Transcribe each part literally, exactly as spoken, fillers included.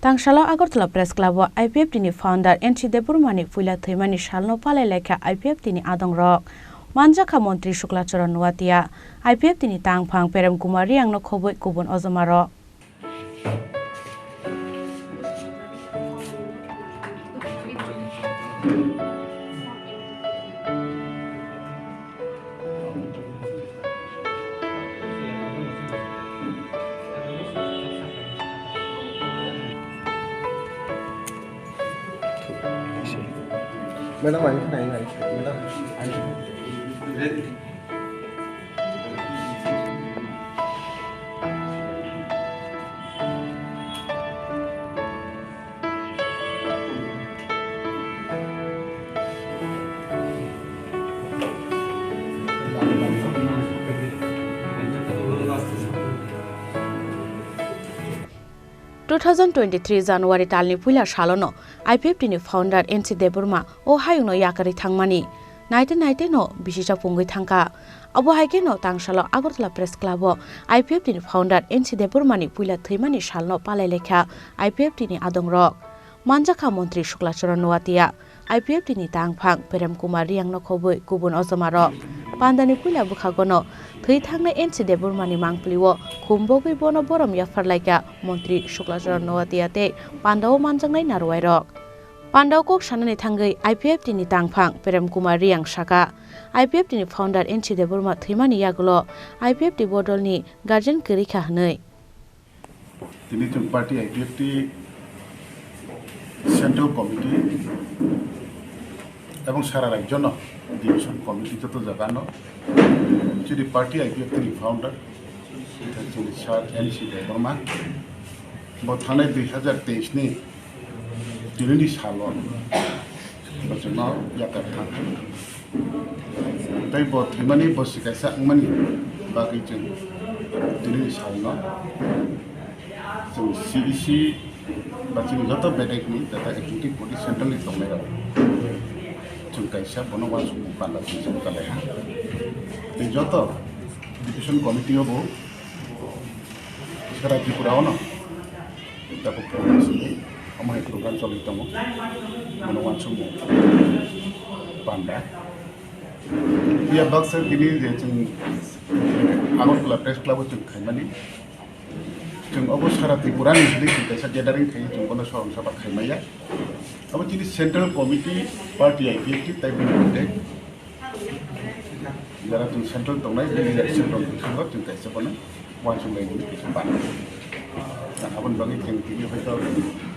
Tangsalo Agartala Press Club o I P F T ni founder N C Debbarma ni puila thwimani salno palai laikha I P F T ni adongrok. Manjakha Montri Shukla Charan Noatia, I P F T ni tangphang Prem Kumar Reang no khobwi kubun ojomarok. Madam, are you fine? Madam, are you ready? Two thousand twenty-three January talni puila salono I P F T ni founder N C Debbarma o hayungno yakarwi thangmani naite naite no bisisa pungwi thangkha. Abo hai kheno tangsalo Agartala Press Club o I P F T ni founder N C Debbarma ni puila thwimani salno palai laikha I P F T ni adongrok. Manjakha Montri Shukla Charan Noatia, I P F T ni tangphang Prem Kumar Reang no khobwi kubun ojomarok. Pandani puila bwkhagono thwi thangnai N C Debbarma ni mangpili o khum bogwi bono borom yaphar laikha Montri Shukla Charan Noatia tei panda o manjaknai narwai rok. Panda o kok sanani thangwi I P F T ni tangphang Prem Kumar Reang saka, I P F T ni founder N C Debbarma thwimani yagulo I P F T bodol ni guardian kwrwi kha hwnwi. Tini chwng party I P F T Central Committee ebong sara rajyo no Division Committee joto jaga no chini party I P F T ni founder chini sir N C Debbarma bo thanai dui hajar teis ni tini ni salo bo chwngno yakar thang. Tei bo thwimani bo se kaisa wngmani bagwi chwng tini salno chwng C E C ba chini joto bedekni tata executive body central ni tongnai rok chwng kaisa bono uansukmung panda chwng chwng kalaiha. Tei joto division committee o bo sara Tripura o no tabuk program simi omo hai program choli tongo bono uansukmung panda. Iya baksa tini je chwng Agartala Press Club o chwng khaimani, chwng obo sara Tripura ni hwnwi chwng kaisa gathering khai chwng bono sorong saba khaimaya. Abo chini Central Committee Party I P F T tai bini birthday jara chwng Central tongnai bini Central thango chwng kaisa bono uansuknai hwnwi kaisa ban. Aboni bagwi chwng tini hoito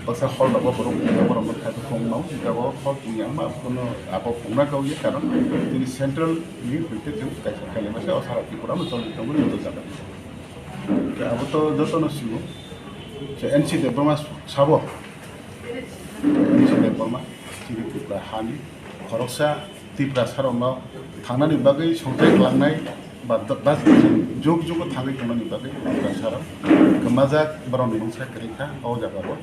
baksa hall rogo borok borok no kha phung nw jago hall tini ang ma bono abo phungna kau ye karon tini Central ni hoite chwng kaisa khailai masa o sara Tripura no choli tongo ni jaga. Abo to joto no simo se N C Debbarma sabo N C Debbarma chini Tripura hani khoroksa Tiprasa rokno thangnani bagwi songchai klangnai ba, ba jug jugo thangwi tongnani bagwi Tiprasa rok kwmajak borokni mungsa kwrwi kha o jaga o.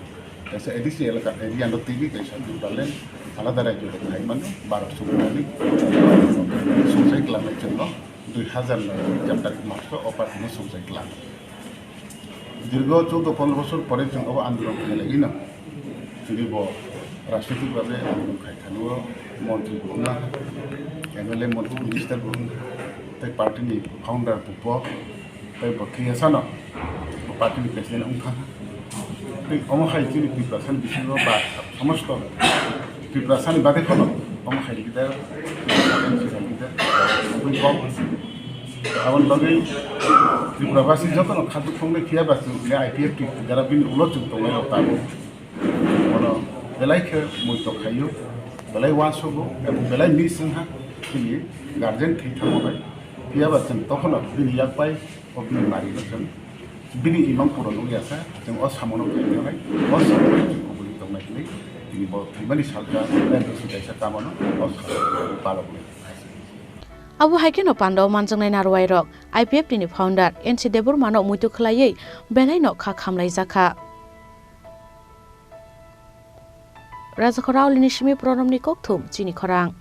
Kaisa A D C elaka area no twiwi kaisa Tipraland alada rajyo rok khai mano, barok subrani songchai klangnai chwngno dui hazar nai jab tarik maso o party no songchai klang. Dirgo choudo pondro bosor pore chwng obo andolon khailaiwi no. Chini bo rajnitik bhabe andolon khai thani o montri bo wngna, M L A montri minister bo wngna, tei party ni founder bo bo, tei bo thwi sano bo party ni president wngkha. Tei omo hai chini Tiprasa ni bisingo ba somosto Tiprasa ni bagwi phano omo hai leader, Tiprasa ni leader, aboni kok. Aboni bagwi Tripura basi jotono khajak thumnai phiya ba chwng tini I P F T jara bini ulo chwng tongnai rok tabuk. Bono belai khe muitok khaio, belai uansugo, ebong belai miss wngha chini guardian thwi thangma bai. Phiya ba chwng tokhono bini yak bai o bini mari no chwng bini imang puro nukya kha, chwng o samono khainai, o samono chwng kubuli tongnai hinwi tini bo thwimani salka, M P C kaisa kamono o salka paloknai. Abo hai kheno pandao manjaknai narwai rok I P F T ni founder N C Debbarma no muitu khwlaiwi belai no kha khamlai jakha. Rajakhor Auli ni simi Pronomni kokthum chini khorang.